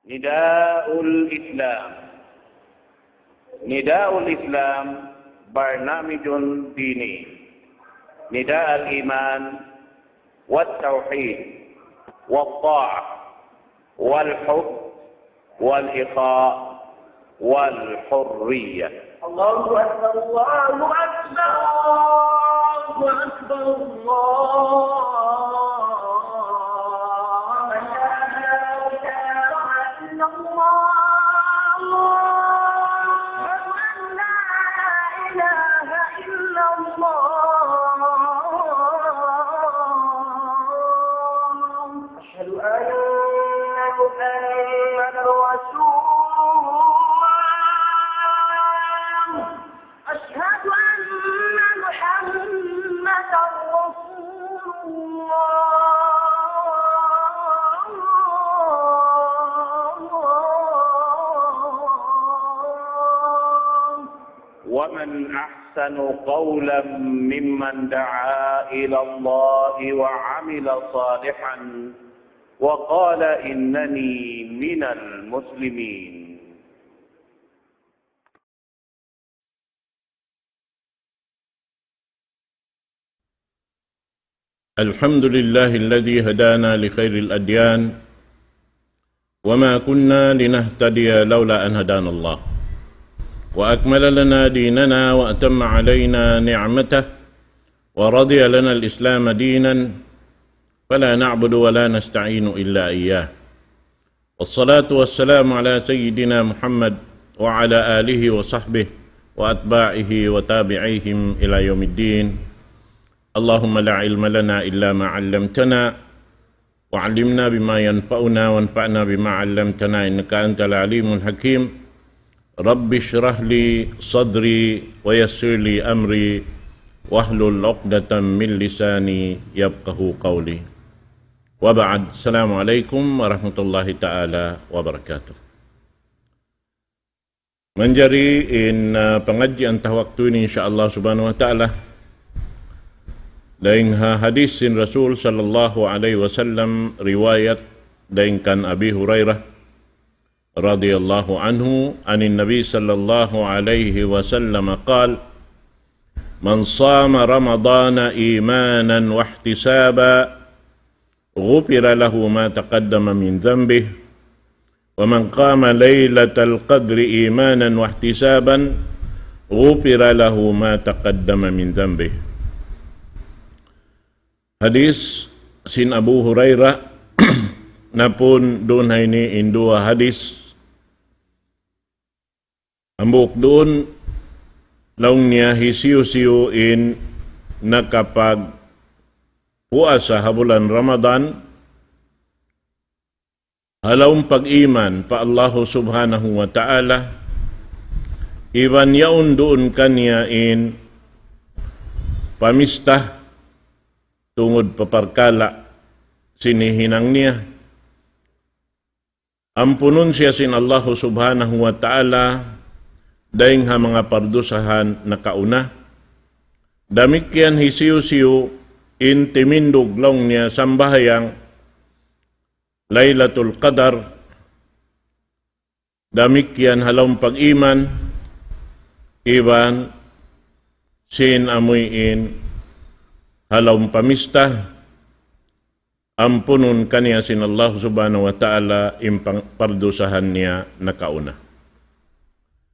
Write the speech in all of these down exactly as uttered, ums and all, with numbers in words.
نداء الإسلام. نداء الإسلام برنامج ديني. نداء الإيمان والتوحيد والطاعة والحب والإخاء والحرية. الله أكبر، الله أكبر، الله أكبر، الله أكبر. أشهد أن لا إله إلا الله. أشهد أن لا إله إلا الله. أشهد أن محمدا رسول الله. أشهد أن محمدا رسول الله. ومن أحسن قولا ممن دعا إلى الله وعمل صالحا وقال إنني من المسلمين. الحمد لله الذي هدانا لخير الأديان، وما كنا لنهتدي لولا أن هدانا الله، وأكمل لنا ديننا وأتم علينا نعمته، ورضي لنا الإسلام دينا، فلا نعبد ولا نستعين إلا إياه. والصلاة والسلام على سيدنا محمد وعلى آله وصحبه وأتباعه وتابعيهم إلى يوم الدين. اللهم لا علم لنا إلا ما علمتنا، وعلمنا بما ينفعنا، وانفعنا بما علمتنا، إنك أنت العليم الحكيم. رب اشرح لي صدري ويسر لي أمري واحلل عقدة من لساني يفقهوا قولي. وبعد، السلام عليكم ورحمة الله تعالى وبركاته. Manjari in, ah, pangadjian ta waktu ini, insya Allah subhanahu wa ta'ala, dayn ha hadith sin Rasul sallallahu alayhi wasallam, riwayat dayn kan Abi Hurairah radiyallahu anhu, عن النبي صلى الله عليه وسلم قال: من صام رمضان إيمانا واحتسابا غفر له ما تقدم من ذنبه، ومن قام ليلة القدر إيمانا واحتسابا غفر له ما تقدم من ذنبه. Hadith sin Abu Hurairah, napun duun ha ini in duwa hadith. Hambuuk duun, laung niya, hisiyu-siyu in nakapagpuasa ha bulan Ramadan, ha lawm pag-iman pa Allahu subhanahu wa ta'ala, iban yaun duun kaniya in pamista tungud pa parkala' sin hihinang niya, ampunun siya sin Allahu subhanahu wa ta'ala dayn ha manga pardusahan nakauna. Damikkiyan hisiyu-siyu in timindug, laung niya, sambahayang Laylatul Qadar, damikkiyan ha lawm pag-iman, iban sin amuin ha lawm pamista, ampunun kaniya sin Allah subhanahu wa ta'ala in pang-, pardusahan niya nakauna.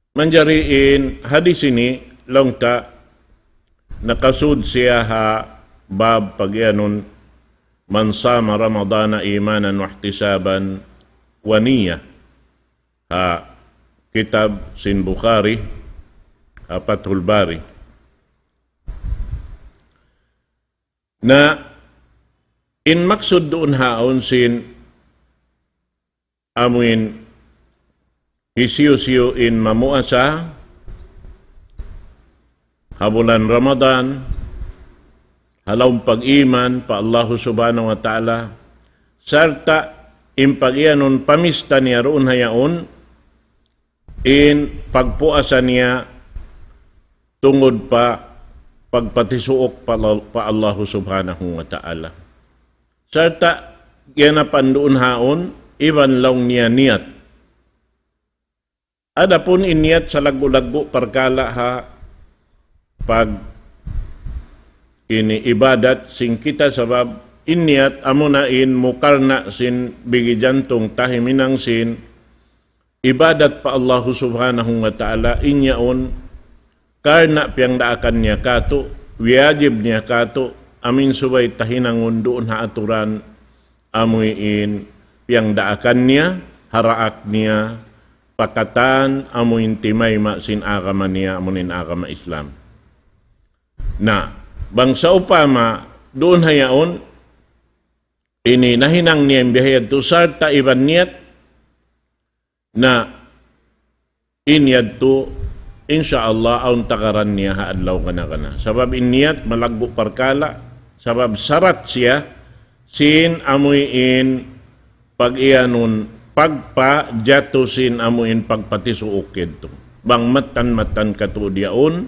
Manjari in hadith ini, laung ta, nakasud siya ha bab pagiyanun من صام رمضان إيمانا واحتسابا ونية, ha kitab sin Bukhari, ha Fathul Bari. Na in maksud duun haun sin amuin hisiyu-siyu in mamuasa ha bulan Ramadan, ha lawm pag-iman pa Allahu subhanahu wa ta'ala, sarta' in pagiyanun pamista niya duun ha yaun, in pagpuasa niya tungud pa pagpatisuuk pa, pa Allahu subhanahu wa ta'ala. Sarta' giyanapan duun haun, iban laung niya niyat. Adapun in niyat salaggu'-laggu' parkala' ha pag ini ibadat sin kita, sabab in niyat amuna in mukarna' sin bigi jantung ta himinang sin ibadat pa Allahu Subhanahu wa Ta'ala, in yaun karna' piyangdaakan niya katu', wiyajib niya katu', amuin subay ta hinangun duun ha aturan, amuin piyangdaakan niya, haraak niya, pa katan, amuin timayma' sin agama niya, amuin agama Islam. Na, bang sawpama, duun ha yaun, ini nahinang niya in biya' yadtu sarta' iban niyat, na in yadtu, insya Allah, awn tagaran niya ha adlaw kana-kana. Sabab in niyat malaggu' parkala', sabab sarat siya, sin amuin pag-iyanun, pagpajatu sin amuin pagpatisuuk yadtu. Bang mattan-mattan katu' diyaun,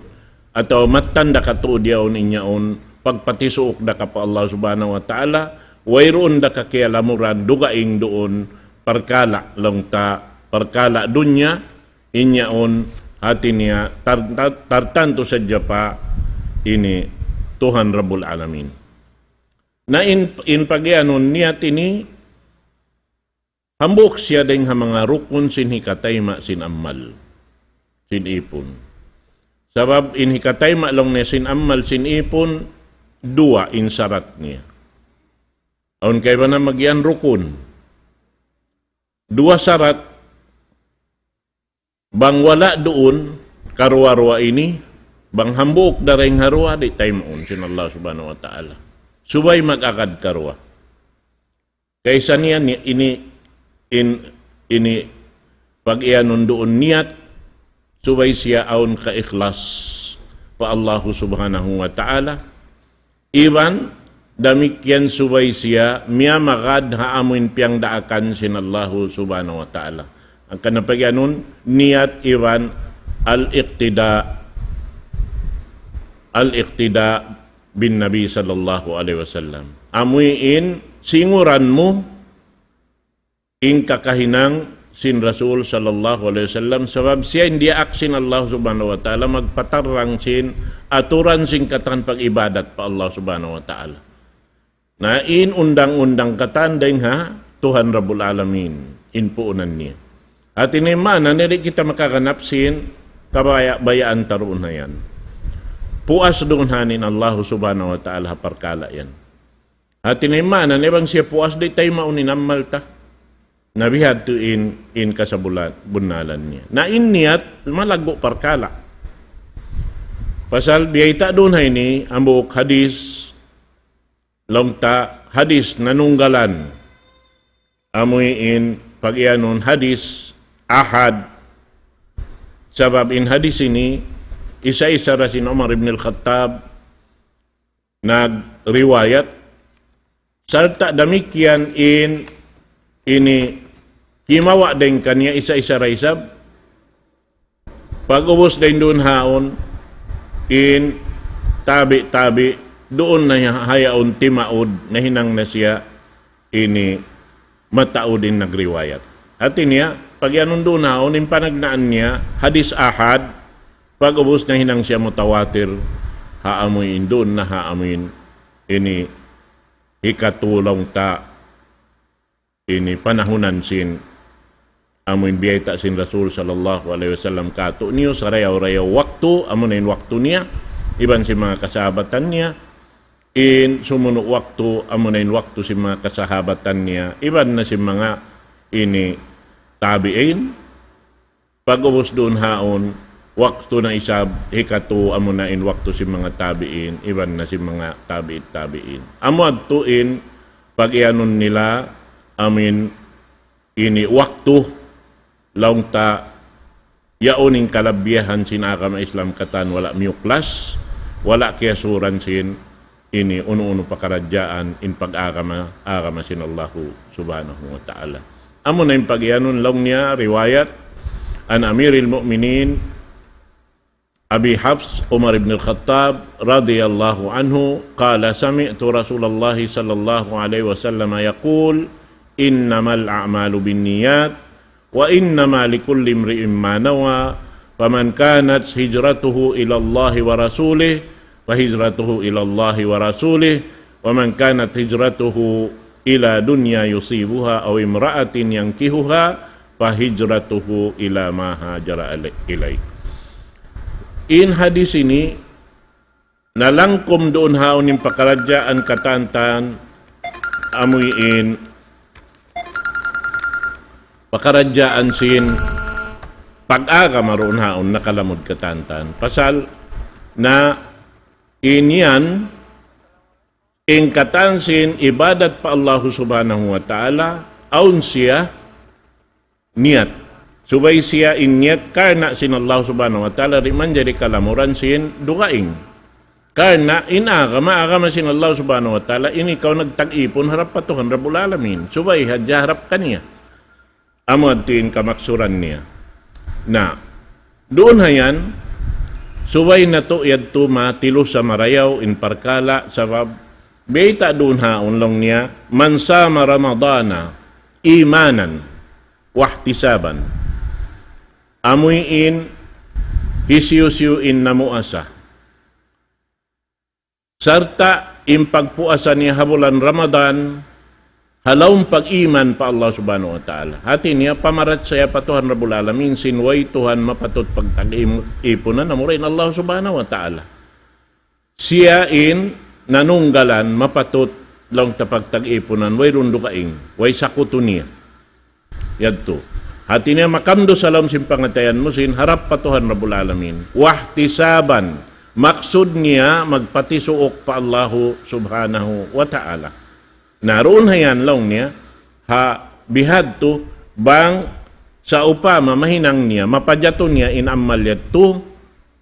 atawa mattan da katu' diyaun in yaun, pagpatisuuk da ka pa Allah Subhanahu wa Ta'ala, wayruun da ka kiyalamuran, dugaing duun, parkala' laung ta, parkala' dunya, in yaun, hati niya, tar-, tar-, tartantu sadja pa ini Tuhan Rabbul Alamin. Na in, in pag-iyanun niyat ini, hambuuk siya dayn ha manga rukun sin hikatayma' sin amal, sin ipun. Sabab in hikatayma' laung niya sin amal, sin ipun, duwa in sarat niya. Awn kaibanan magiyan rukun. Duwa sarat, bang wala' duun, karuwa-ruwa ini, bang hambuuk dayn ha ruwa, di' taymaun sin Allah Subhanahu wa Ta'ala. Subay mag-agad karuwa. Kaysa niya ni-, ini, in, ini pag-iyanun duun niyat, subay siya awn kaikhlas pa Allahu Subhanahu wa Ta'ala. Iban damikkiyan subay siya miyamagad ha amuin piyangdaakan sin Allahu Subhanahu wa Ta'ala. Hangkan na pag-iyanun, niyat iban al-iqtida, al-iqtida bin Nabi sallallahu alaihi wasallam. Amuin singuran mu in kakahinang sin Rasul sallallahu alaihi wasallam, sabab siya in diyaak sin Allah Subhanahu wa Ta'ala magpatarrang sin aturan sin katan pag-ibadat pa Allah Subhanahu wa Ta'ala. Na in undang-undang katan dayn ha Tuhan Rabbul Alamin, in puunan niya. Hati niya maana niya di' kita makaganap sin kabaya'-bayaan ta duun ha yan. Puas duun ha yan in Allah Subhanahu wa Ta'ala ha parkala' yan. Hati niya maana niya bang siya puas di' taymaun in amal ta. Na bihadtu in, in kasabulan, bunnalan niya. Na in niyat, malaggu' parkala'. Pasal biyayta' duun ha ini, hambuuk hadis, laung ta hadis nanunggalan. Amuin pag-iyanun hadis ahad. Sabab in hadis ini, isa-isa ra sin Umar ibn al-Khattab, nagriwayat, sarta' damikkiyan in ini kimawa' dayn kaniya isa-isa ra isab. Pag-ubus dayn duun haun, in tabi'-tabi', duun na ha yaun timaud, nahinang na siya ini mataud in nagriwayat. Hati niya, pag-iyanun duun haun, in panagnaan niya, hadis ahad, pag-ubus nahinang siya mutawatir, ha amuin duun na ha amuin ini hikatulung ta ini panahunan sin amuin biyayta' sin Rasul sallallahu alaihi wasallam kātu'niyu sarayaw-rayaw waktu, amuna in waktu niya, iban sin manga kasahabatan niya, in sumunu' waktu, amuna in waktu sin manga kasahabatan niya, iban na sin manga ini tabi'in, pag-ubus duun haun, waktu na isab, hikatu, amuna in waktu sin manga tabi'in, iban na sin manga tabi'it tabi'in. Amu adtu in, pag-iyanun nila, amuin ini waktu, laung ta, yaun in kalabbiyahan sin agama Islam katan wala' miyuklas, wala' kiyasuran sin ini unu-unu pakaradjaan in pag-agama, agama sin Allahu Subhanahu wa Ta'ala. Amuna in pag-iyanun laung niya riwayat, عن أمير المؤمنين أبي حفص عمر بن الخطاب رضي الله عنه قال: سمعت رسول الله صلى الله عليه وسلم يقول: إنما الأعمال بالنيات وإنما لكل امرئ ما نوى، فمن كانت هجرته إلى الله ورسوله فهجرته إلى الله ورسوله، ومن كانت هجرته إلى دنيا يصيبها أو امرأة ينكحها فهجرته إلى ما هاجر إليه. In hadis ini nalangkum duun ha yaun in pakaradjaan katantan, amuin pakaradjaan sin pag-agama duun ha yaun nakalamud katantan. Pasal na in yan, in katan sin ibadat pa Allahu Subhanahu wa Ta'ala, awn siya niyat. Subay siya in niyat karna' sin Allah Subhanahu wa Ta'ala, di' manjari kalamuran sin dugaing. Karna' in agama, agama sin Allah Subhanahu wa Ta'ala, in ikaw nagtag-ipun harap pa Tuhan Rabbul Alamin. Subay hadja harap kaniya. Amu yadtu in kamaksuran niya. Na, duun ha yan, subay natu' yadtu matilusa marayaw in parkala', sabab, bayta' duun ha yaun laung niya, من صام رمضان إيمانا واحتسابا. Amuin hisiyu-siyu in namuasa sarta' in pagpuasa niya ha bulan Ramadan, ha lawm pag-iman pa Allah Subhanahu wa Ta'ala. Hati niya, pamarachaya pa Tuhan Rabbul Alamin, sin way Tuhan mapatut pagtag-ipunan, amura in Allah Subhanahu wa Ta'ala. Siya in nanunggalan mapatut laung ta pagtag-ipunan, wayruun dugaing, way sakutu niya. Yadtu. Hati niya makamdu sa lawm sin pangatayan mu sin harap pa Tuhan Rabbul Alamin. Wahtisaban, maksud niya magpatisuuk pa Allahu Subhanahu wa Ta'ala. Na duun ha yan laung niya, ha bihadtu bang sawpama mahinang niya, mapajatu niya in amal yadtu,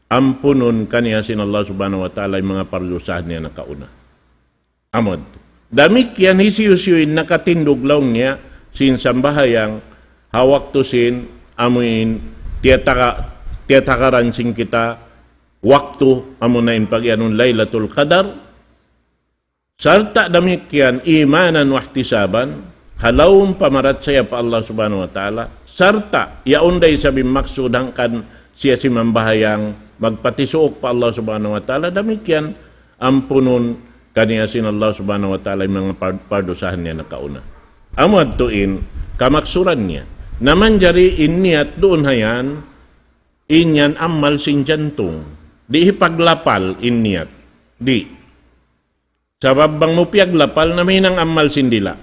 ampunun kaniya sin Allah Subhanahu wa Ta'ala in manga pardusahan niya nakauna. Amu yadtu. Damikkiyan hisiyu-siyu in nakatindug laung niya sin sambahayang ha waktu sin amuin tiyataka-, tiyatakaran sin kita waktu amuna in pagiyanun Laylatul Qadar. Sarta' damikkiyan imanan wahtisaban, ha lawm pamarachaya pa Allah Subhanahu wa Ta'ala, sarta' yaun da isab in maksud hangkan siya simambahayang magpatisuuk pa Allah Subhanahu wa Ta'ala, damikkiyan ampunun kaniya sin Allah Subhanahu wa Ta'ala in manga par-, pardusahan niya nakauna. Amu yadtu in kamaksuran niya. Na manjari in niyat duun ha yan, in yan amal sin jantung. Di' hipaglapal in niyat. Di'. Sabab bang mu piyaglapal na mahinang amal sin dila'.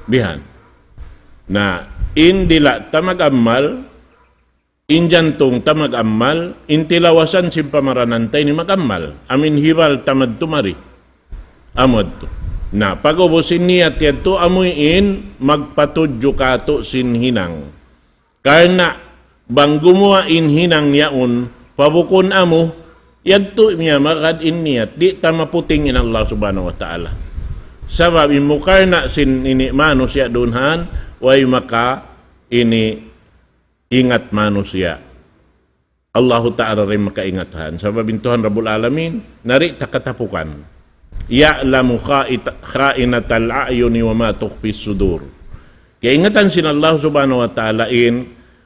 Bihan. Na, in dila' ta mag-amal, in jantung ta mag-amal, in tilawasan sin pamaranan ta ini mag-amal. Amuin hibal ta madtu mari. Amu yadtu. Na, pag'ubus in niyat yadtu, amuin magpatudju katu' sin hinang. Karna' bang gumuwa' in hinang yaun, pa bukun amu, yadtu miyamagad in niyat, di' ta maputing in Allah Subhanahu wa Ta'ala. Sabab in mukarna' sin ini manusiya' duun ha yan, way maka ini ingat manusiya'. Allahu Ta'ala da in makaingat ha yan. Sabab in Tuhan Rabbul Alamin, na di' ta katapukan. يعلم خائنة، خائنة الأعين وما تخفي الصدور. Kaingatan sin Allah Subhanahu wa Ta'ala in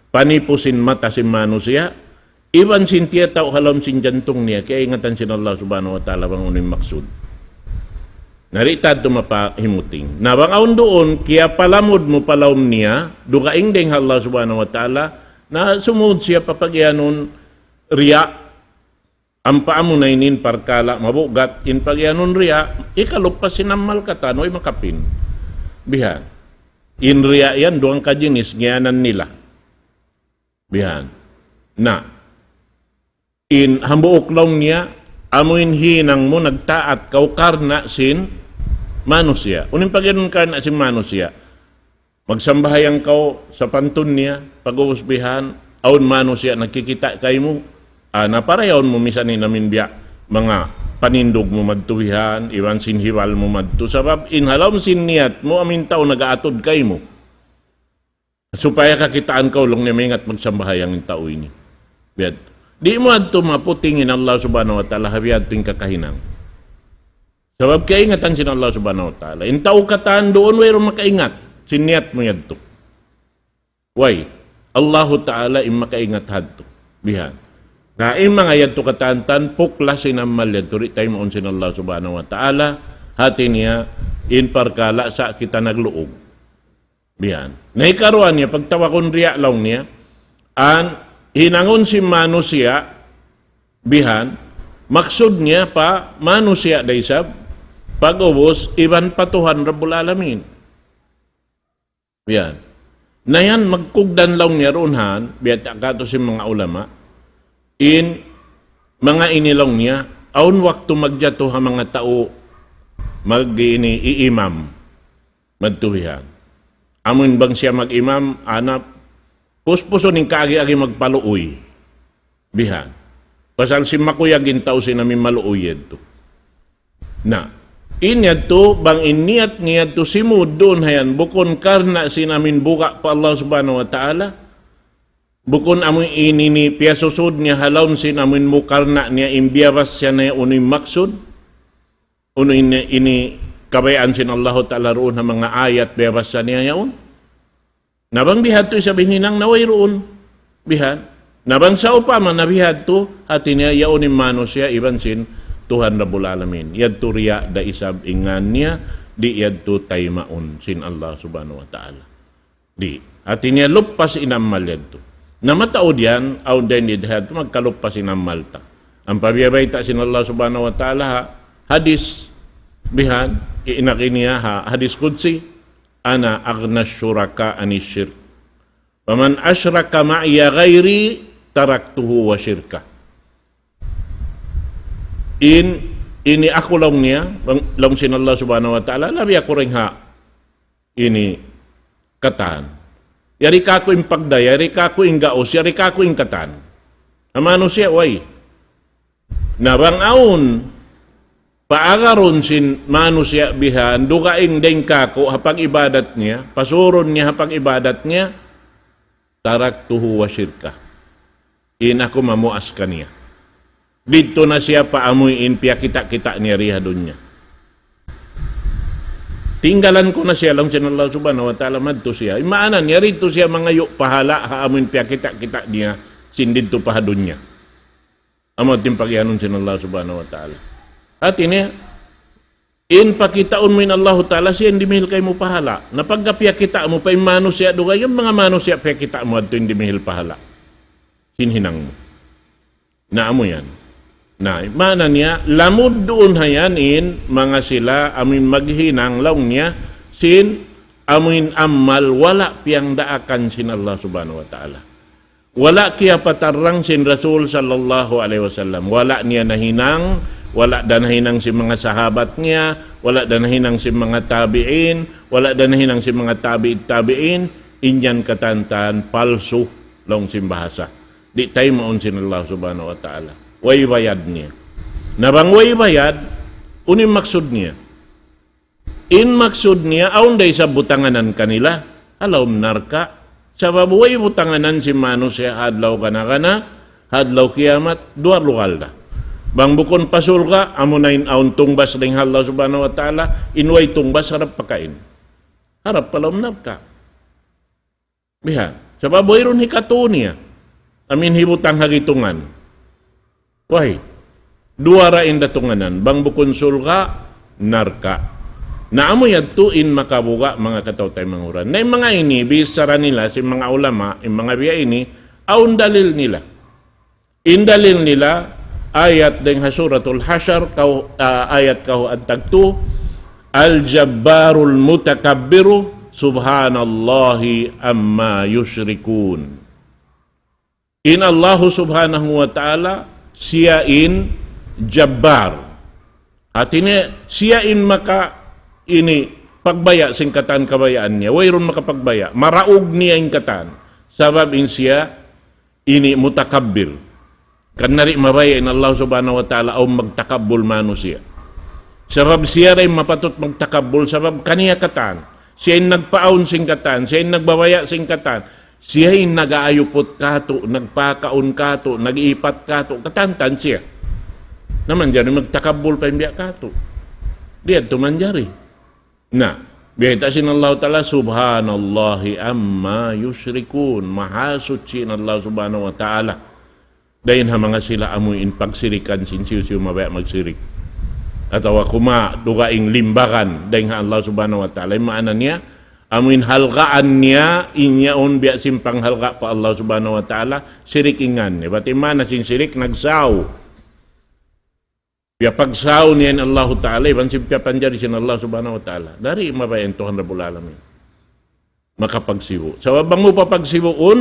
panipu sin mata sin manusiya', iban sin tiyatau' ha lawm sin jantung niya, kaingatan sin Allah Subhanahu wa Ta'ala bang unu in maksud. Na di' ta tuud mapahimuting. Na bang awn duun, kiyapalamud mu pa lawm niya, dugaing dayn ha Allah Subhanahu wa Ta'ala, na sumud siya pa pagiyanun riya', ampa amu na ini in parkala' mabugat, in pagiyanun riya', ikalup pa sin amal katan, way makapin. Bihan. In riya' yan, duwang kajinis, ngiyanan nila. Bihan. Na, in hambuuk laung niya, amuin hinang mu nagtaat kaw karna' sin manusiya'. Unu in pagiyanun karna' sin manusiya'? Magsambahayang kaw sapantun niya, pag'ubus bihan, awn manusiya' nagkikita' kaymu, ah, na parayawun mu misan in amuin biya' manga panindug mu madtu bihan, iban sin hibal mu madtu. Sabab in ha lawm sin niyat mu, amuin tau nag-aatud kaymu. Supaya kakitaan kaw laung niya maingat magsambahayang in tau ini. Biya' yadtu. Di' mu yadtu maputing in Allah Subhanahu wa Ta'ala, ha biya' yadtu in kakahinang. Sabab kaingatan sin Allah Subhanahu wa Ta'ala. In tau katan duun wayruun makaingat sin niyat mu yadtu. Way, Allahu Ta'ala in makaingat hadtu. Bihan. Na in manga yadtu katan-katan, puklas in amal yadtu, di' taymaun sin Allah Subhanahu wa Ta'ala, hati niya, in parkala' sa' kita nagluug. Bihan. Na hikaruwa niya, pagtawagun riya' laung niya, in hinangun sin manusiya', bihan, maksud niya pa manusiya' da isab, pag'ubus, iban pa Tuhan Rabbul Alamin. Yan. Na yan, magkugdan laung niya duun han, biya' ta katu' sin manga ulama, in manga ini laung niya, awn waktu magjatu ha manga tau, mag ini, iimam, madtu bihan. Amun bang siya mag-imam, hanap, puspusun in kaagi-agi magpaluuy. Bihan. Pasal sin makuyag in tau sin amin maluuy yadtu. Na, in yadtu, bang in niyat niya yadtu simud duun ha yan, bukun karna' sin amin buga' pa Allah Subhanahu wa Ta'ala, bukun amu ini ni piyasusud niya ha lawm sin amin mu karna' niya in biyabassa niya unu in maksud, unu ini, ini kabayaan sin Allahu Ta'ala duun ha manga ayat biyabassa niya yaun. Na bang bihadtu isab in hinang na wayruun. Bihan. Na bang sawpama na bihadtu, hati niya yaun in manusiya' iban sin Tuhan Rabbul Alamin. Yadtu riya' da isab in ngan niya, di' yadtu taymaun sin Allah Subhanahu wa Ta'ala. Di'. Hati niya lupas in amal yadtu. Na mataud yan, awn dayn di' hadtu magkalupas in amal ta. Ampa biya' bayta' sin Allah Subhanahu wa Ta'ala ha hadis bihan, inak niya ha hadis qudsi, أنا أغنى الشركاء عن الشرك. فمن أشرك معي غيري تركته وشركه. In, ini aku laung niya, laung, laung sin Allah Subhanahu wa Ta'ala, labi aku dayn ha ini katan. Yari kaku' in pagdaya, yari kaku' in gaus, yari kaku' in katan. Amu manusiya', way. Na bang awn, paagarun sin manusiya' bihan, dugaing dayn kaku', ha pag-ibadat niya, pasurun niya, ha pag-ibadat niya, تركته وشركه. In aku mamuas kaniya. Didtu na siya pa amuin piyakita'-kita' niya di ha dunya. Tinggalan ku na siya laung sin Allah Subhanahu wa Ta'ala, madtu siya. In maana niya, didtu siya mangayu' pahala' ha amuin piyakita'-kita' niya sin didtu pa ha dunya. Amu in pagiyanun sin Allah Subhanahu wa Ta'ala. Hati niya, in pakitaun mu in Allahu Ta'ala, siya in dimihil kaymu pahala'. Na pagka piyakita' mu pa in manusiya' dugaing, manga manusiya' piyakita' mu yadtu in dimihil pahala'. Sin hinang mu. Na amu yan. Na, maana niya, lamud duun ha yan in manga sila amuin maghinang laung niya, sin amuin amal wala' piyangdaakan sin Allah Subhanahu wa Ta'ala. Wala' kiyapatarrang sin Rasul sallallahu alayhi wasallam. Wala' niya nahinang, wala' da nahinang sin manga sahabat niya, wala' da nahinang sin manga tabi'in, wala' da nahinang sin manga tabi'it tabi'in, in yan katan-katan palsu laung sin bahasa. Di' taymaun sin Allah Subhanahu wa Ta'ala. Way bayad niya. Na bang way bayad, unu in maksud niya? In maksud niya, awn da isab butanganan kanila, ha lawm narka'. Sabab way butanganan sin manusiya' ha adlaw kana-kana, ha adlaw kiyamat, duwa lugal da. Bang bukun pa surga', amuna in awn tungbas dayn ha Allah Subhanahu wa Ta'ala, in way tungbas harap pakain. Harap pa lawm narka'. Bihan. Sabab wayruun hikatu niya. Amuin hibutang ha gitungan. Way. Duwa ra in datunganan. Bang bukun surga', narka'. Na amu yadtu in makabuga' manga kataw-taymanghuran. Na in manga ini, bichara nila, sin manga ulama, in manga biya' ini, awn dalil nila. In dalil nila, ayat dayn ha Suratul Hashr, kaw-, ah, ayat kaw antag tu, الجبار المتكبر سبحان الله عما يشركون. In Allahu Subhanahu wa Ta'ala, siya in Jabbar. Hati niya, siya in maka ini pagbaya' sin katan kabayaan niya. Wayruun makapagbaya'. Maraug niya in katan. Sabab in siya ini mutakabbir. Karna' di' mabaya' in Allah Subhanahu wa Ta'ala awn magtakabbul manusiya'. Sabab siya da in mapatut magtakabbul, sabab kaniya katan. Siya in nagpaawn sin katan, siya in nagbabaya' sin katan. Siya in nag-aayuput katu', nagpakaun katu', nag-iipat katu', katan-katan siya. Na manjari magtakabbul pa in biya' katu'. Di' yadtu manjari. Na, Biyayta' sin Allah Ta'ala, سبحان الله عما يشركون. Mahasuchi in Allah Subhanahu wa Ta'ala dayn ha manga sila amuin pagsirikan sin hisiyu-siyu mabaya' magsirik. Atawa kuma dugaing limbagan dayn ha Allah Subhanahu wa Ta'ala. In maana niya, amuin halgaan niya, in yaun biya' sin panghalga' pa Allah Subhanahu wa Ta'ala, sirik in ngan niya. Bat in maana sin sirik, nagsaw. Piyapagsaw niya in Allahu Ta'ala, iban sin piyapanjari sin Allah Subhanahu wa Ta'ala. Di' mabaya' in Tuhan Rabbul Alamin makapagsibu'. Sabab bang mu papagsibuun,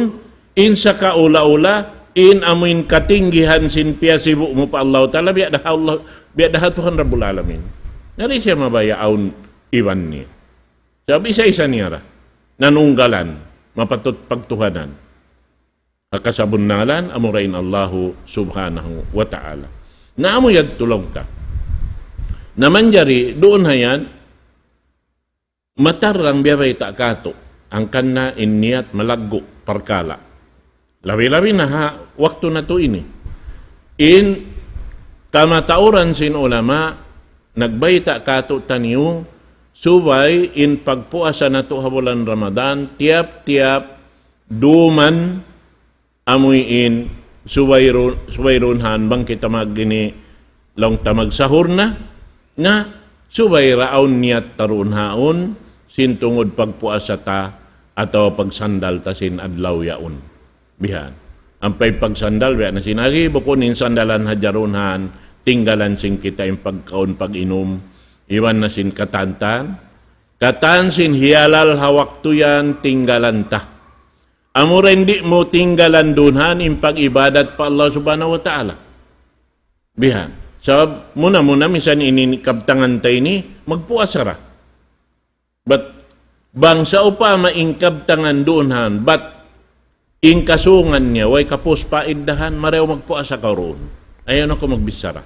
in sakaula-ula, in amuin katinggihan sin piyasibu' mu pa Allahu Ta'ala, biya' da ha Allah, biya' da ha Tuhan Rabbul Alamin. Di' siya mabaya' awn iban niya. Sabab isa-isa niya ra nanunggalan, mapatut pagtuhanan. Ha kasabunnalan, amura in Allahu Subhanahu wa Ta'ala. Na amu yadtu laung ta. Na manjari, duun ha yan, matarrang biyabayta' katu', hangkan na in niyat malaggu' parkala'. Labi-labi na ha waktu natu' ini. In kamatauran sin ulama, nagbayta' katu' taniyu, subay in pagpuasa natu' ha bulan Ramadan, tiyap-tiyap duman, amuin subay ru-, subay runhan bang kita mag-, ini, laung ta magsahur na, na subay ra awn niyat ta runhaun, sin tungud pagpuasa ta, atawa pagsandal ta sin adlaw yaun. Bihan. Ampa in pagsandal, biya' na sin agi, bukun in sandalan hadja runhan, tinggalan sin kita in pagkaun, pag-inum, iban na sin katantan. Katan sin hiyalal ha waktu yan, tinggalan ta. Amura in di' mu tinggalan duun han in pag-ibadat pa Allah Subhanahu wa Ta'ala. Bihan. Sabab muna-muna misan ini kabtangan ta ini, magpuasa ra. Bat bang sawpama in kabtangan duun han, bat in kasungan niya, way kapus pa iddahan, marayaw magpuasa kaw duun. Ayaw na kaw magbichara.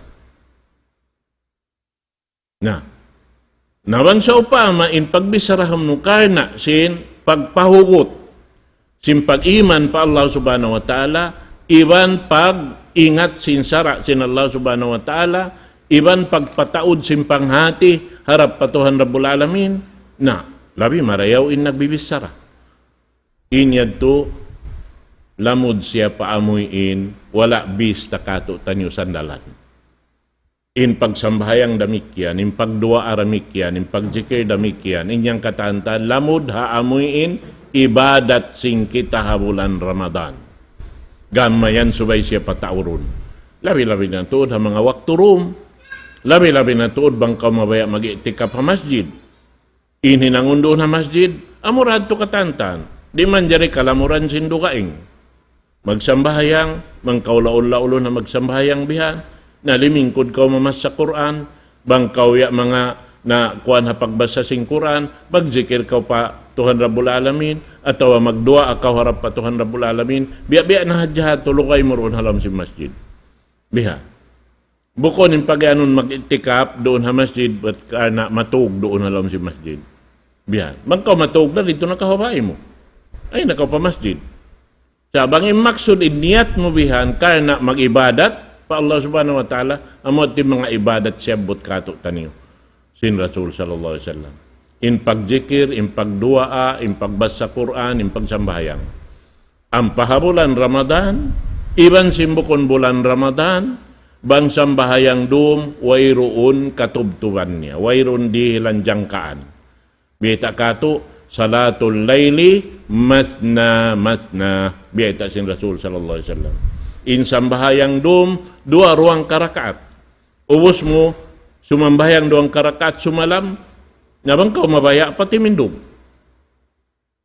Na. Na bang sawpama in pagbicharahan mu karna' sin pagpahugut sin pag-iman pa Allah Subhanahu wa Ta'ala, iban pag-ingat sin sara' sin Allah Subhanahu wa Ta'ala, iban pagpataud sin panghati harap pa Tuhan Rabbul Alamin, na, labi marayaw in nagbibichara. In yadtu, lamud siya pa amuin, wala' bis ta katu' taniyu sandalan. In pagsambahayang damikkiyan, in pagduwaa damikkiyan, in pagjikir damikkiyan, in yan katantan, lamud ha amuin ibadat sin kita ha bulan Ramadan. Gam mayan subay siya pataurun. Labi-labi na tuud ha manga waktu dum. Labi-labi na tuud bang kaw mabaya' mag-i'tikaf ha masjid. In hinangun duun ha masjid, amura yadtu katantan. Di' manjari kalamuran sin dugaing. Magsambahayang, bang kaw laul-laulun ha magsambahayang bihan, na limingkud kaw mamassa Qur'an, bang kaw ya manga na kuwan ha pagbassa sin Qur'an, magjikir kaw pa Tuhan Rabbul Alamin, atawa magduwaa kaw harap pa Tuhan Rabbul Alamin, biya'-biya' na hadja ha tulugay mu duun ha lawm sin masjid. Bihan. Bukun in pagiyanun mag-i'tikaf duun ha masjid, bat karna' matug duun ha lawm sin masjid. Bihan. Bang kaw matug na, didtu na kaw ha bay mu. Ayaw na kaw pa masjid. Sa' bang in maksud in niyat mu bihan, karna' mag-ibadat pa Allah Subhanahu wa Ta'ala, amu yadtu in manga ibadat siyabbut katu' taniyu sin Rasul sallallahu alayhi wasallam. In pagjikir, in pagduwaa, in pagbassa Qur'an, in pagsambahayang. Ampa ha bulan Ramadan, iban sin bukun bulan Ramadan, bang sambahayang dum, wayruun katubtuban niya, wayruun dihilan jangkaan. Biyayta' katu', salatul layli, mathna, mathna. Biyayta' sin Rasul sallallahu alayhi wasallam. In sambahayang dum, duwa-ruwang karakaat. Ubus mu, sumambahayang duwang karakaat sumalam, na bang kaw mabaya' pa timindug.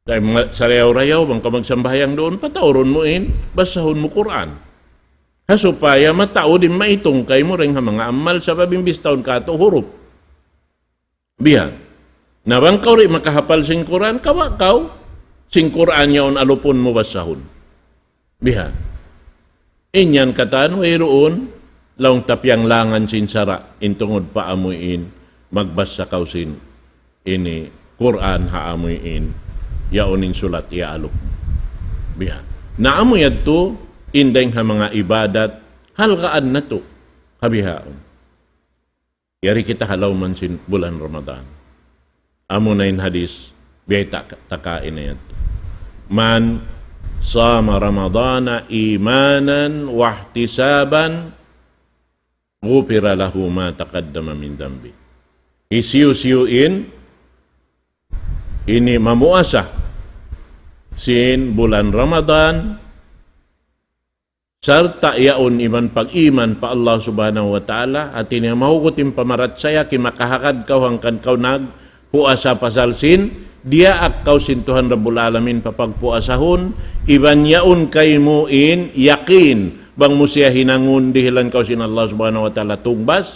Dahil mga sarayaw-rayaw, bang kaw magsambahayang duun, pataurun mu in, basahun mu Qur'an. Ha supaya mataud in maitung kaymu dayn ha manga amal, sabab in bistahun katu' hurup. Bihan. Na bang kaw di' makahapal sin Qur'an, kawa' kaw sin Qur'an yaun alupun mu basahun. Bihan. In yan katan wayruun, laung ta piyanglangan sin sara', in tungud pa amuin, magbassa kaw sin ini Qur'an ha amuin, yaun in sulat iyaalup. Bihan. Na amu yadtu, in dayng ha manga ibadat, halgaan natu', ha bihaun. Yari kita ha lawm sin bulan Ramadan. Amu na in hadis, biyayta' ta kaina yadtu. من صام رمضان إيمانا واحتسابا غفر له ما تقدم من ذنبه. Hisiyu-siyu in ini mamuasa sin bulan Ramadan, sarta' yaun iban pag-iman pa Allah Subhanahu wa Ta'ala, hati niya mahugut in pamarachaya, kimakahagad kaw hangkan kaw nagpuasa pasal sin, diyaak kaw sin Tuhan Rabbul Alamin papagpuasahun, iban yaun kaymu in yakin, bang mu siya hinangun dihilan kaw sin Allah Subhanahu wa Ta'ala tungbas,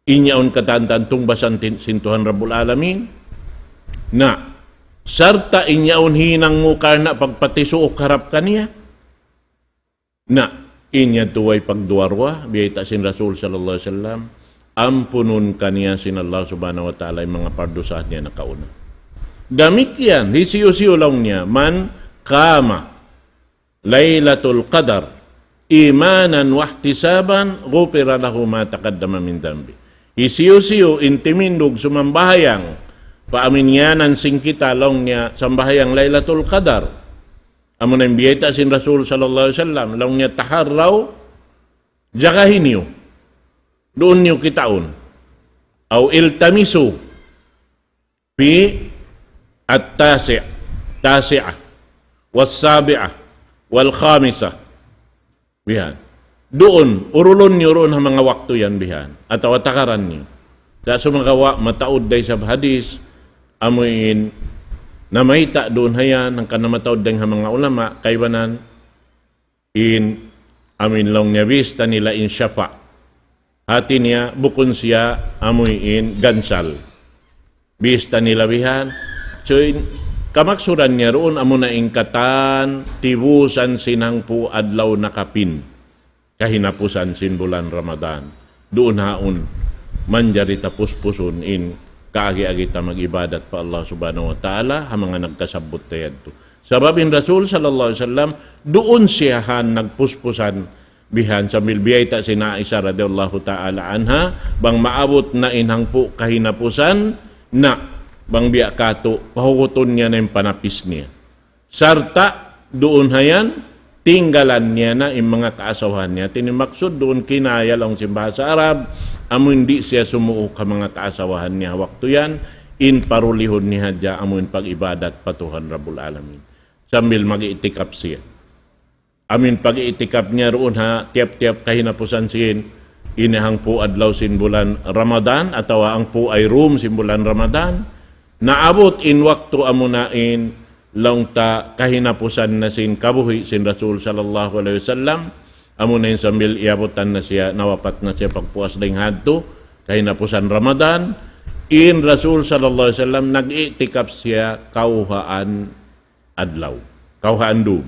in yaun katan-katan tungbasan tin-, sin Tuhan Rabbul Alamin. Na, sarta' in yaun hinang mu karna' pagpatisuuk harap kaniya. Na, in yadtu way pagduwa-ruwa, biyayta' sin Rasul sallallahu alayhi wasallam, ampunun kaniya sin Allah Subhanahu wa Ta'ala in manga pardusahan niya nakauna. Damikkiyan, hisiyu-siyu laung niya, من قام ليلة القدر إيمانا واحتسابا غفر له ما تقدم من ذنبه. Hisiyu-siyu in timindug sumambahayang, pa amu in ngiyanan sin kita laung niya sambahayang Laylatul Qadar. Amu na in biyayta' sin Rasul sallallahu alayhi wasallam, laung niya تحروا, jagahi niyu. Duun niyu kitaun. أو التمسوا في التاسع، تاسعة، والسابعة، والخامسة. Bihan. Duun, urulun niyu duun ha manga waktu yan bihan. Atawa tagaran niyu. Sa' sumagawa' mataud da isab hadis, amu in namayta' duun ha yan, hangkan namataud da ha manga ulama, kaibanan, in amu in laung niya biyayta' nila in shafa'. Hati niya, bukun siya amu in gansal. Biyayta' nila bihan. So, in, kamaksuran niya duun, amu na in katan, tibusan sin hangpu' adlaw nakapin. Kahinapusan sin bulan Ramadan. Duun haun, manjari ta puspusun in kaagi-agi ta mag-ibadat pa Allah Subhanahu wa Ta'ala, ha manga nagkasabbut ta yadtu. Sabab in Rasul sallallahu alayhi wasallam, duun siya han nagpuspusan bihan sambil biyayta' sin Aisha radiyallahu ta'ala anha, bang maabut na in hangpu' kahinapusan, na, bang biya' katu', pahugutun niya na in panapis niya. Sarta' duun ha yan, tinggalan niya na in manga kaasawahan niya. Hati niya maksud duun kinaya laung sin bahasa Arab, amu in di' siya sumuuk ha manga kaasawahan niya waktu yan, in parulihun niya hadja amu in pag-ibadat pa Tuhan Rabbul Alamin. Sambil mag-i'tikaf siya. Amu in pag-i'tikaf niya duun ha tiyap-tiyap kahinapusan sin ini hangpu' adlaw sin bulan Ramadan atawa hangpu' ayrum sin bulan Ramadan. Naabut in waktu amu na in laung ta kahinapusan na sin kabuhi' sin Rasul sallallahu alayhi wasallam. Amu na in sambil iyabutan na siya, nawapat na siya pagpuas dayn ha yadtu, kahinapusan Ramadan. In Rasul sallallahu alayhi wasallam nag-i'tikaf siya kawhaan adlaw, kawhaan dum.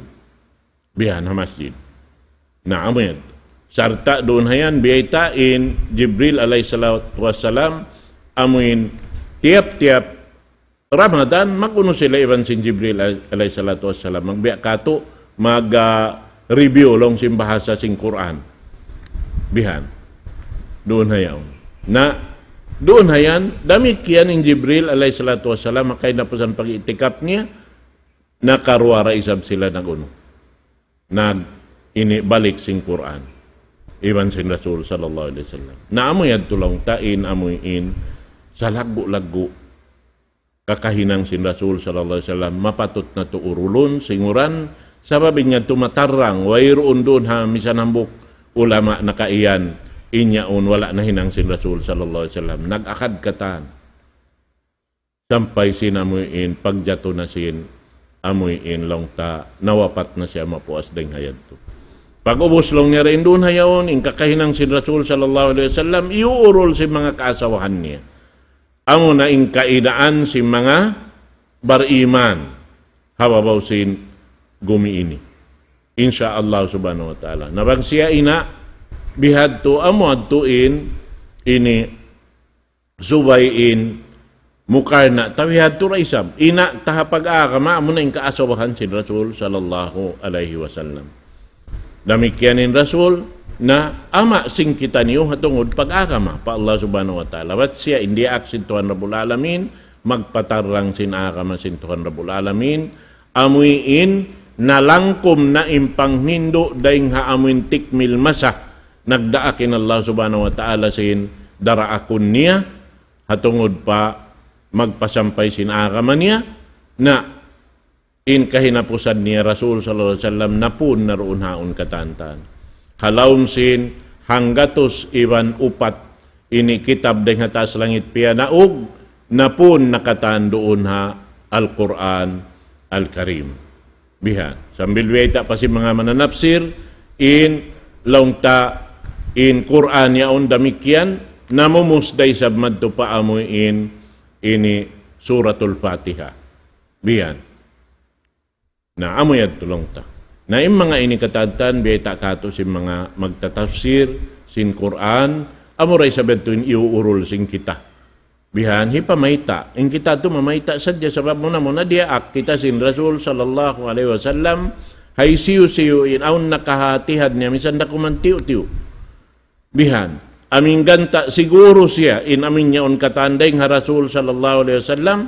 Bihan ha masjid. Na, amu yan. Sarta' duun ha yan, biyayta' in Jibril alayhi salatu wassalam, amu in tiyap-tiyap Ramadan, mag-unu sila iban sin Jibril al-, alayhi salatu wassalam. Magbiya' katu', mag, ah, review laung sin bahasa sin Qur'an. Bihan. Duun ha yan. Na, duun ha yan, damikkiyan in Jibril alayhi salatu wassalam, ha kahinapusan pag-i'tikaf niya, nakaruwa ra isab sila nag-unu. Nag-, ini balik sin Qur'an. Iban sin Rasul sallallahu alayhi wasallam. Na amu yadtu laung ta in, amu in, salaggu'-laggu' kakahinang sin Rasul sallallahu alayhi wasallam, mapatut natu' urulun, singuran, sabab in yadtu matarrang, wayruun duun ha misan hambuuk ulama nakaiyan, in yaun wala' nahinang sin Rasul sallallahu alayhi wasallam. Nag-akad katan. Sampay sin amu in pagjatu na sin amu in laung ta nawapat na siya mapuas dayn ha yadtu. Pag-ubus laung niya dayn duun ha yaun, in kakahinang sin Rasul sallallahu alayhi wasallam, iyuurul sin manga kaasawahan niya. Amu na in kaidaan sin manga bariman ha babaw sin gumi ini. Insya Allah subhanahu wa ta'ala. Na bang siya ina', bihadtu amu adtu in, ini subay in mukarna' ta bihadtu da isab. Ina' ta ha pag-agama, amu na in kaasawahan sin Rasul sallallahu alayhi wasallam. Damikkiyan in Rasul, na ama' sin kitaniyu ha tungud pag-agama pa Allah subhanahu wa ta'ala. Bat siya in diyaak sin Tuhan Rabbul Alamin, magpatarrang sin agama sin Tuhan Rabbul Alamin, amuin nalangkum na in panghindu' dayn ha amuin tikmil masa nagdaak in Allah Subhanahu wa Ta'ala sin daraakun niya, ha tungud pa magpasampay sin agama niya, na in kahinapusan niya Rasul sallallahu alayhi wasallam napun na duun ha yaun katan-katan. Ha lawm sin hanggatus iban upat ini kitab dayn ha taas langit piyanaug, napun na katan duun ha Al-Qur'an Al-Karim. Bihan. Sambil biyayta' pa sin manga mananapsir, in laung ta in Qur'an yaun damikkiyan, namumus da isab madtu pa amuin ini Suratul Fatiha. Bihan. Na, amu yadtu laung ta. Na, in manga ini katan-katan, biyayta' katu' sin manga magtatafsir sin Qur'an, amura isab yadtu in iyuurul sin kita. Bihan, hipamayta'. In kita tu mamayta' sadja sabab muna-muna diyaak kita sin Rasul sallallahu alayhi wasallam, ha hisiyu-siyu in awn nakahatihan niya, misan da kuman tiyu'-tiyu'. Bihan. Amu in ganta' siguru siya, in amu in yaun katan dayn ha Rasul sallallahu alayhi wasallam,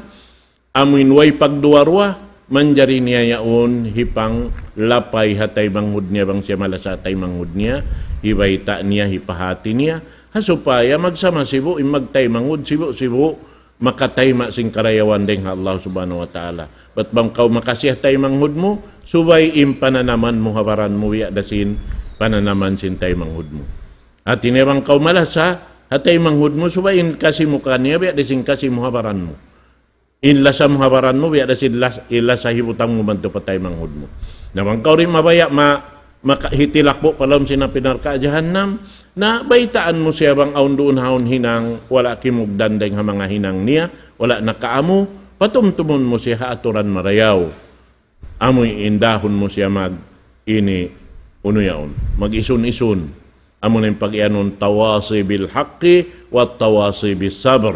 amu in way pagduwa-ruwa, manjari niya yaun hipanglapay ha taymanghud niya, bang siya malasa ha taymanghud niya, hibayta' niya, hipahati niya, ha supaya magsama sibu', in magtaymanghud sibu'-sibu', makatayma' sin karayawan dayn ha Allah Subhanahu wa Ta'ala. Bat bang kaw makasi ha taymanghud mu, subay in pananaman mu ha baran mu, biya' da sin pananaman sin taymanghud mu. Hati niya bang kaw malasa ha taymanghud mu, subay in kasi mu kaniya, biya' da sin kasi mu ha baran mu. In lasa mu ha baran mu, biya' da sin las-, in lasa hibutang mu madtu pa taymanghud mu. Na bang kaw di' mabaya' ma-, maka-, hitilakbu' pa lawm sin api narka' jahannam, na baytaan mu siya bang awn duun ha yaun hinang, wala' kimugdan dayn ha manga hinang niya, wala' nakaamu, patumtumun mu siya ha aturan marayaw. Amu in dahun mu siya mag-, ini, unu yaun, mag-isun-isun. Amu na in pag-iyanun tawasi bil haqqi wa tawasi bis sabr.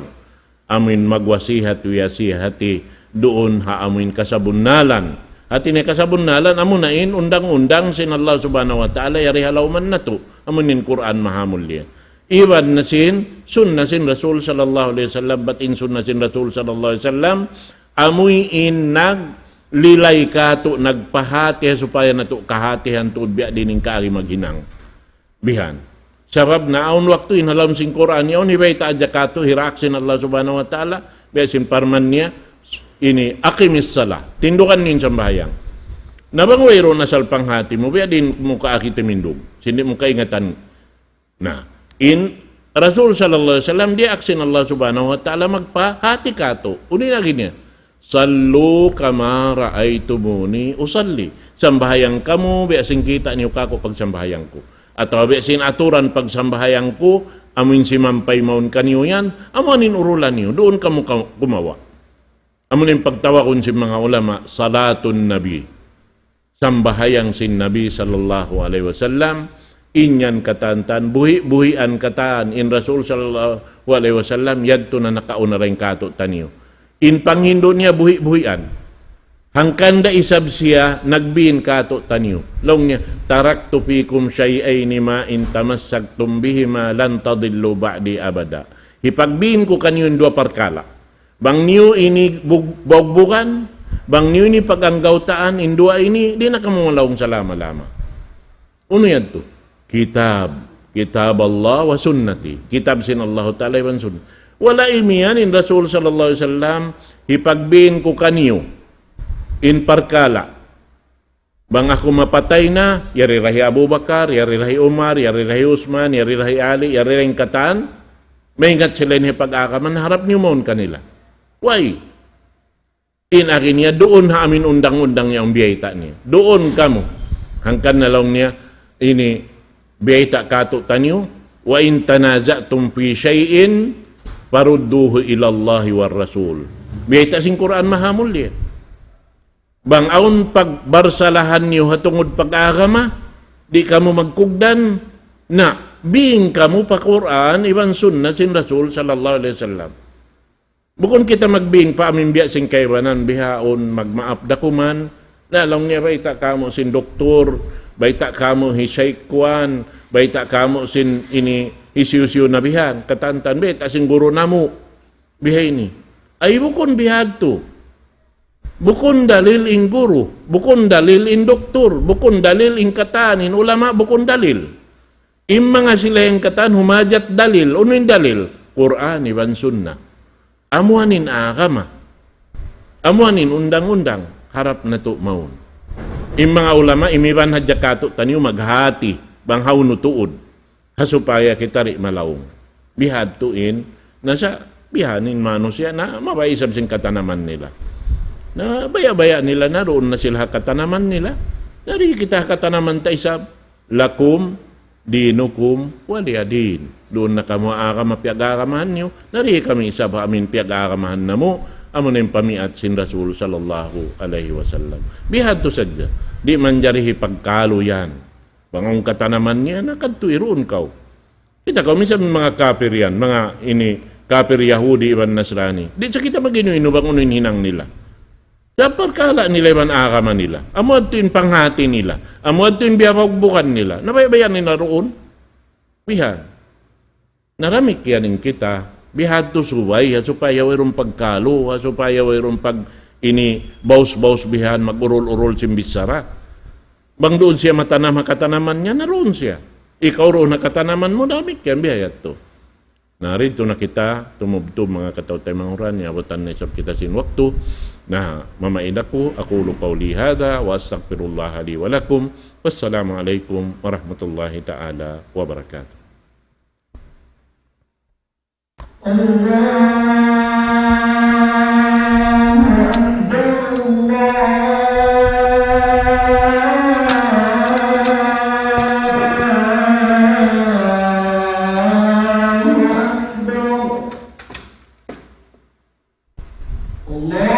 Amu in magwasihat-wiyasihati duun ha amu in kasabunnalan. Hati niya kasabunnalan, amu na in undang-undang sin Allah Subhanahu wa Ta'ala yari ha lawman natu'. Amu in Qur'an mahamulliya. Iban na sin sunna sin Rasul sallallahu alayhi wasallam, bat in sunna sin Rasul sallallahu alayhi wasallam, amu in naglilay katu', nagpahati supaya natu' kahatihan tuud biya' diin in kaagi maghinang. Bihan. Sabab na awn waktu in ha lawm sin Qur'an yaun, hibayta' hadja katu', hiraak sin Allah Subhanahu wa Ta'ala, biya' sin parman niya, ini, aqimis salah. Tindugan niyu in sambahayang. Na bang wayruun asal panghati mu, biya' diin mu kaagi timindug. Sin di' mu kaingatan. Na, in Rasul sallallahu alayhi wasallam, diyaak sin Allah Subhanahu wa Ta'ala magpahati katu'. Unu in agi niya? "Sallu kama ra'aytumuni usalli." Sambahayang kamu, biya' sin kita' niyu kaku' pagsambahayang ku. Atawa biya' sin aturan pagsambahayang ku, amu in simampay mawn kaniyu yan, amu in urulan niyu, duun kamu ka-, kumawa'. Amu in pagtawagun sin manga ulama, salatun Nabi. Sambahayang sin Nabi sallallahu alayhi wasallam, in yan katan-katan, buhi'-buhian katan, in Rasul sallallahu alayhi wasallam, yadtu na nakauna dayn katu' taniyu. In panghindu' niya buhi'-buhian. Hangkan da isab siya nagbin katu' taniyu. Laung niya, "Taraktu fikum shay'ayni ma in tamassaktum bihima lan tadillu ba'di abada." Hipagbin ku kaniyu in duwa parkala'. Bang niyu ini bug-, bugbugan, bang niyu ini pag-anggawtaan, in duwa ini, di' na kamu malaung salama-lama. Unu yadtu? Kitab. Kitab Allah wa sunnati. Kitab sin Allahu Ta'ala iban sunnah. Wala' imiyan in Rasul sallallahu alayhi wasallam, hipagbin ku kaniyu in parkala'. Bang aku mapatay na, yari da hi Abu Bakar, yari da hi Umar, yari da hi Usman, yari da hi Ali, yari da in katan, maingat sila in hipag-agama, harap niyu mawn kanila. Why? In agi niya, duun ha amin undang-undang niya, in biyayta' niya. Duun kamu. Hangkan na laung niya, ini biyayta' katu' taniyu, "Wa in tanaza'tum fi shay'in farudduhu ila Allahi war Rasul." Biyayta' sin Qur'an mahamulliya. Bang awn pagbarsalahan niyu ha tungud pag-agama, di' kamu magkugdan, na, bing kamu pa Qur'an iban sunnah sin Rasul sallallahu alayhi wasallam. Bukun kita magbing pa amin biya' sin kaibanan, bihaun, magmaap da kuman. Na, laung niya, bayta' kamu sin doktor, bayta' kamu hi Shaykh kuan, bayta' kamu sin ini hisiyu-siyu na bihan, katan-katan, bayta' sin guru namu', biha ini. Ay, bukun bihadtu. Bukun dalil in guru, bukun dalil in doktor, bukun dalil in katan, in ulama, bukun dalil. In manga sila in katan humajat dalil, unu in dalil? Qur'an iban sunnah. Amu yan in agama. Amu yan in undang-undang, harap natu' mawn. In manga ulama, imiban hadja katu'taniyu maghati, bang hawnu tuud. Ha supaya kita di' malaung. Bihadtu in, na sa' bihan in manusiya' na mabaya' isab sin katanaman nila. Na baya'-baya' nila na duun na sila ha katanaman nila. Dari kita ha katanaman ta isab. Lakum dinukum waliya din. Duun na kamu ha agama piyag-agamahan niyu. Dari kami isab ha amin piyag-agamahan namu'. Amu na in pamiat sin Rasul sallallahu alayhi wasallam. Bihadtu sadja. Di' manjari hipagkalu yan. Bang awn katanaman niya, na kadtu iruun kaw. Kita' kaw, minsan manga kapir yan, manga ini, kapir Yahudi iban Nasrani. Di' sa kita mag-inu-inu bang unu in hinang nila. Sa' parkala' nila iban agama nila. Amu yadtu in panghati nila. Amu yadtu in biyabugbugan nila. Na baya'-baya' nila duun. Bihan. Na damikkiyan in kita, bihadtu subay, ha supaya wayruun pagkalu, ha supaya wayruun pag ini baus-baus bihan, mag-urul-urul sin bichara. Bang duun siya matanam ha katanaman niya, na duun siya. Ikaw duun ha katanaman mu, damikkiyan biha yadtu. Na, didtu na kita tumubtub manga kataw-taymanghuran, niyabutan na isab kita sin waktu. Na, mamaid aku, أقول قولي هذا وأستغفر الله لي ولكم. والسلام عليكم ورحمة الله تعالى وبركاته. الله أكبر، الله أكبر. الله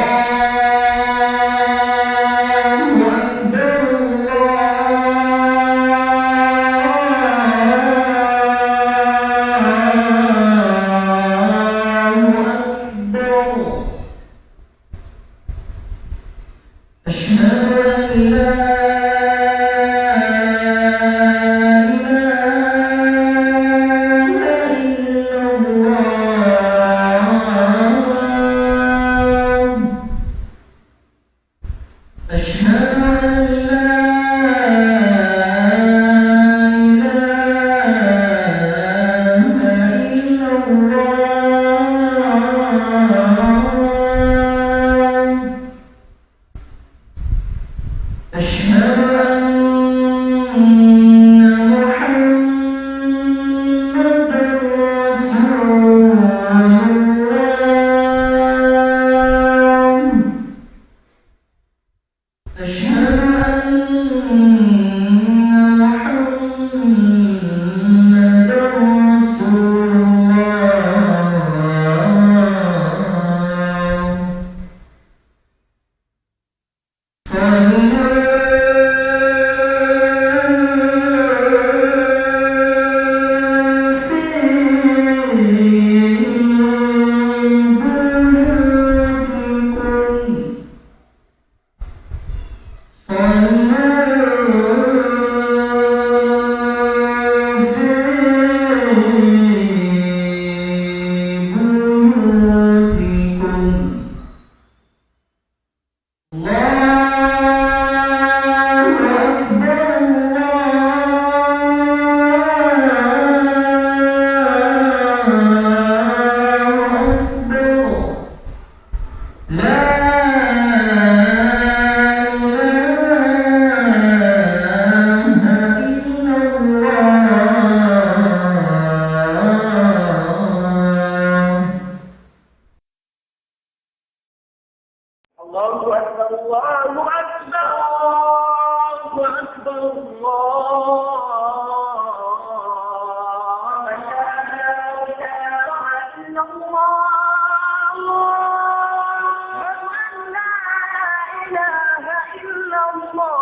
أكبر، الله أكبر. أشهد أن لا إله إلا الله. أشهد أن لا إله إلا الله. أشهد أن محمدا رسول الله. أشهد أن محمدا رسول الله. صلوا في بيوتكم. صلوا في بيوتكم. الله أكبر، الله أكبر. لا إله إلا الله. الله أكبر، الله أكبر، الله أكبر، الله أكبر. أشهد أن لا إله إلا الله. أشهد أن لا إله إلا الله.